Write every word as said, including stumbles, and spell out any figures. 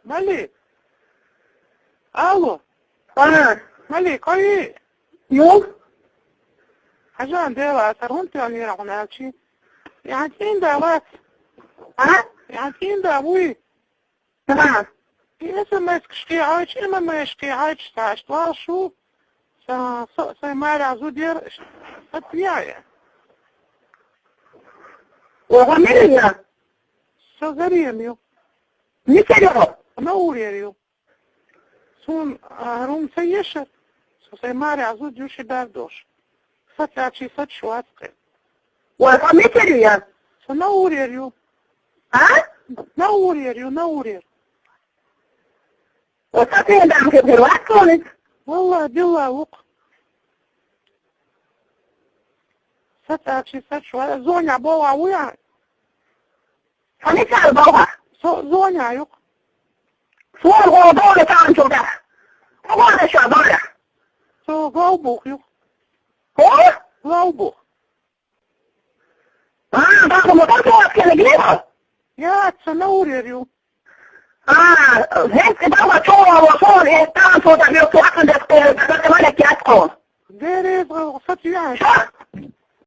Мали? Алло. А. Мали, кой? Ю? Хьажан, дела, аса хӀунда телнира хьуна аьлчи? ЯхӀ тӀинда вац. А? ЯхӀ тӀинда вуй. А. И СМС-каш кхийхьачи, ММС-каш кхийхьачи, ца аш твал шу, са, са, сай маря зудер, са пияя. Ого, милия? Со Зарем ю. Мисерьо? На урер ю. Сун, а, рум ца еша, со сай маря зуд ю ши бардош. Са цачи са чуацкъе. Ва, ва мисерьо я? Со на урер ю. А? На урер ю, на урер. Ва са пендан ке перват конит? Валла, билла вук. Са цачи са чуа, зоня бова уя. Ами цар бауха? Со-, зоня юк. Сон го бауха цан чуда. Кого да шо бауха? Со главбух юк. О? Главбух. А, бауха мотор по аскене гнева? Я, ца на урер ю. А, вен ты бауха чула, сон, э, цан чуда, бил туахан дес, э, да, да, да, да, да, да, Дерез, сатуян. Шо?